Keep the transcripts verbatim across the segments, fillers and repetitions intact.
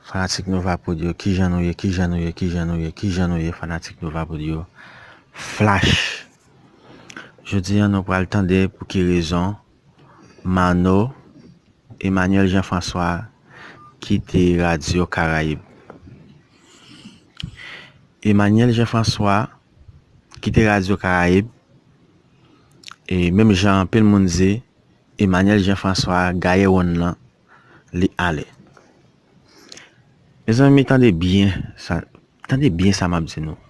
Fanatik Nova Prod yo, kijan nou ye, kijan nou ye, kijan nou ye, kijan nou ye, fanatik Nova Prod yo? Flash! Jodi a, nou pral tande pou ki rezon Manno Emmanuel Jean François kite Radyo Karayib. Emmanuel Jean François kite Radyo Karayib, e menm jan anpil moun di, Emmanuel Jean François gaye wonn nan, li ale. Mezanmi, tande byen sa, tande byen sa m ap di nou.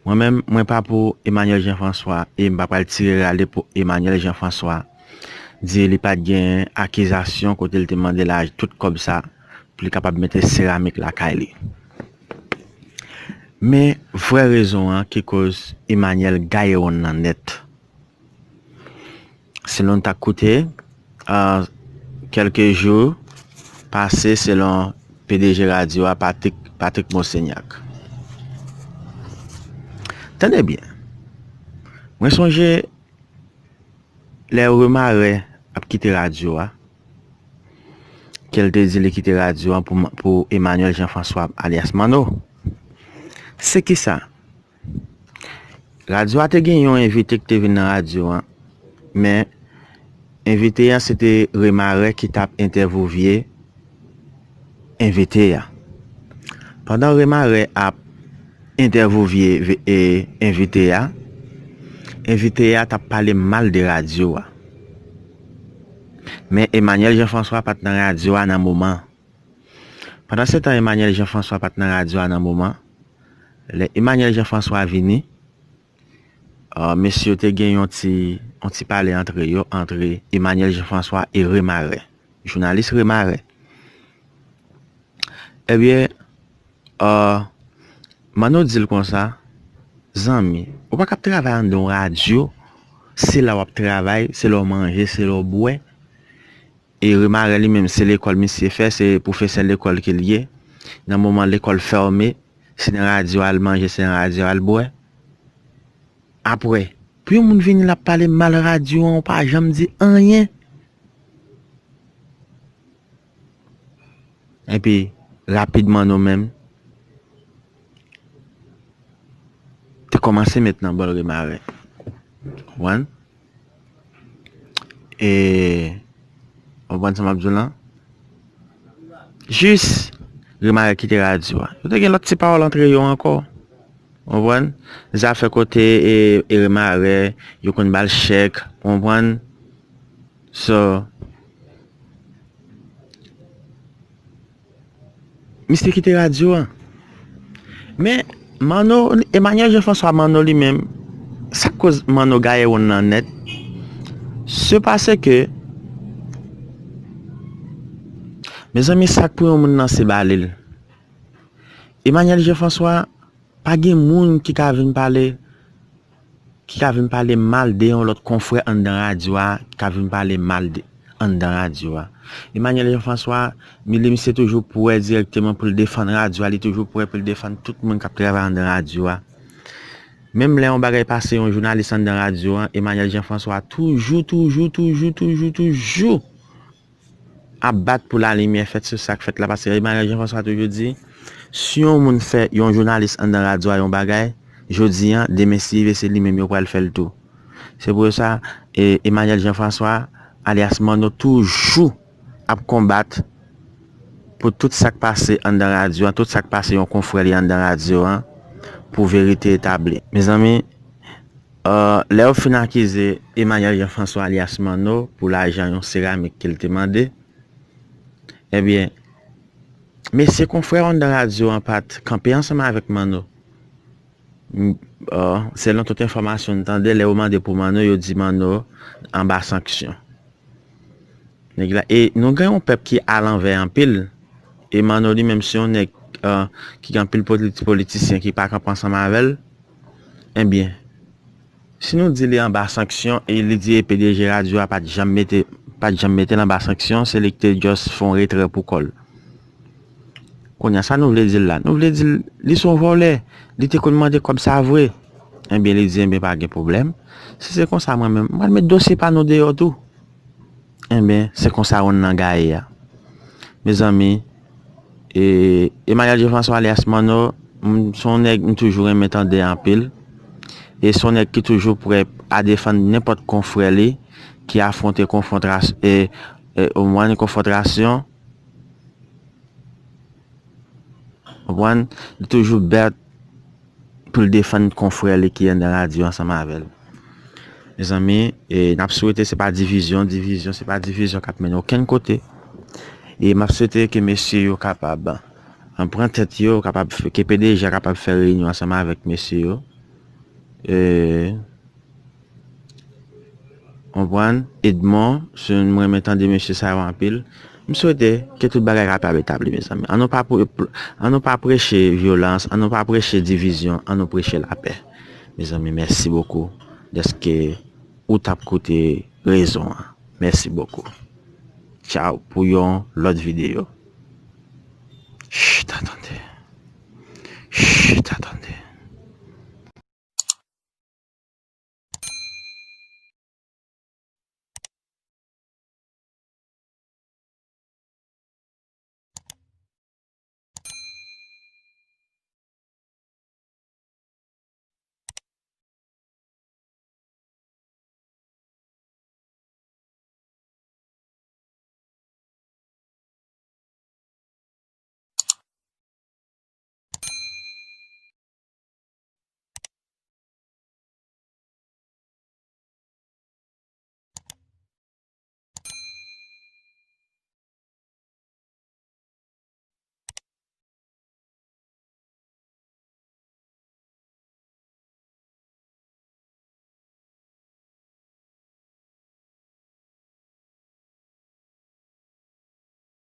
Mwen menm, mwen pa pou Emmanuel Jean François e m pa pral tire rale pou Emmanuel Jean François di li pa t gen akizasyon kote l te mande laj tout kòb sa pou li kapab mete seramik lakay li. Men vrè rezon an ki koz Emmanuel gaye wonn nan nèt. Selon n t ap koute, a, kèlke jou pase, selon P D G radyo a, Patrick, Patrick Monsegnac. Tande byen. Mwen sonje lè Remarè ap kite radyo a, ke l te di li kite radyo a pou, pou Emmanuel Jean François alyas Manno. Se ki sa? Radyo a te gen yon envite ki te vin nan radyo a, men envite a se te Remarè ki t ap entèvouvye envite a. Pandan Remarè ap entèvouvye ve- e envite a, envite a t ap pale mal de radyo a. Men Emmanuel Jean François pa t nan radyo a nan moman. Pandan se tan Emmanuel Jean François pa t nan radyo a nan moman, lè Emmanuel Jean François vini, a, mesye yo te gen yon ti, yon ti pale antre yo, antre Emmanuel Jean François e Remarè, jounalis Remarè. Ebyen, a, Manno di l konsa, zanmi, ou pa ka ap travay anndan yon radyo, se la w ap travay, se la w manje, se la w bwè. E Remarè li menm, se lekòl misye fè, se pwofesè lekòl ke l ye. Nan moman lekòl fèmen, se nan radyo a l manje, se nan radyo a l bwè. Apre, pou yon moun vini l ap pale mal radyo an, ou pa janm di anyen. Epi, rapidman nou menm, te kòmanse met nan bòl Remarè. Konprann? E, konprann sa m ap di w lan? Jis Remarè kite radyo a. Yo te gen lòt ti pawòl antre yo ankò. Konprann? Zafè kote e, e Remarè, yo konn ba l chèk, konprann? So, misye kite radyo a. Men, Manno, Emmanuel Jean François Manno li menm, sa k koz Manno gaye wonn nan nèt, se paske, mezanmi, sa k pou yon moun nan se bale l. Emmanuel Jean François, pa gen moun ki ka vin pale, ki ka vin pale mal de yon lòt konfrè anndan radyo a, ki ka vin pale mal de, anndan radyo a. Emmanuel Jean François, mi, li, misye toujou prè dirèkteman pou l defann radyo a, li toujou prè pou l defann tout moun k ap travay anndan radyo a. Menm lè yon bagay pase yon jounalis anndan radyo a, Emmanuel Jean François toujou, toujou, toujou, toujou, toujou ap bat pou lalimyè fèt sou sa k fèt la, paske Emmanuel Jean François toujou di, si yon moun fè yon jounalis anndan radyo a yon bagay, jodi a, demen si Dye vle, se li menm yo pral fè l tou. Se pou sa, e, Emmanuel Jean François, alyas Manno, toujou ap konbat pou tout sa k pase anndan radyo a, tout sa k pase yon konfrè li anndan radyo a, pou verite etabli. Mezanmi, a, lè yo fin akize Emmanuel Jean François alyas Manno pou lajan yon seramik ke l te mande, ebyen, mesye konfrè yo anndan radyo an pa t kanpe ansanm avèk Manno. M, a, selon tout enfòmasyon n tande, lè yo mande pou Manno, yo di Manno anba sanksyon. Nèg la, e nou gen yon pèp ki alanvè anpil. E Manno li menm se yon nèg, a, ki gen anpil politi-, politisyen ki pa kanpe ansanm avè l. Ebyen, si nou di li anba sanksyon e li di e P D G radyo a pa t janm mete, pa t janm mete l anba sanksyon, se li ki te just fè yon retrè pou kò l. Kounye a, sa nou vle di l la? Nou vle di l, li se yon vòlè, li te konn mande kòb sa vre. Ebyen, li di, ebyen, pa gen pwoblèm. Si se konsa, mwen menm, m pral met dosye pa nou deyò tou. Enben, se konsa wonn nan gaye a. Mezanmi, e, Emmanuel Jean François alias Manno, m, se yon nèg m toujou renmen tande anpil. E se yon nèg ki toujou prè a defann nenpòt konfrè li ki afwonte konfwontas-, e, e, ou konprann, konfwontasyon. Konprann? Li toujou bèt pou l defann konfrè li ki anndan radyo ansanm avè l. Mezanmi, e, n ap swete se pa divizyon, divizyon, se pa divizyon k ap mennen okenn kote. E m ap swete ke mesye yo kapab, an, pran tèt yo, kapab fè, ke P D G a kapab fè reyinyon ansanm avèk mesye yo. E, Konprann? Edmond, se, mwen renmen tande mesye sa yo anpil. M swete ke tout bagay kapab etabli, mezanmi. An nou pa pre-, pre-, an nou pa preche vyolans, an nou pa preche divizyon, an nou preche lapè. Mezanmi, mèsi bokou dèske ou t ap koute rezon an. Mèsi bokou. Tchaw pou yon lòt videyo. Chita, tande.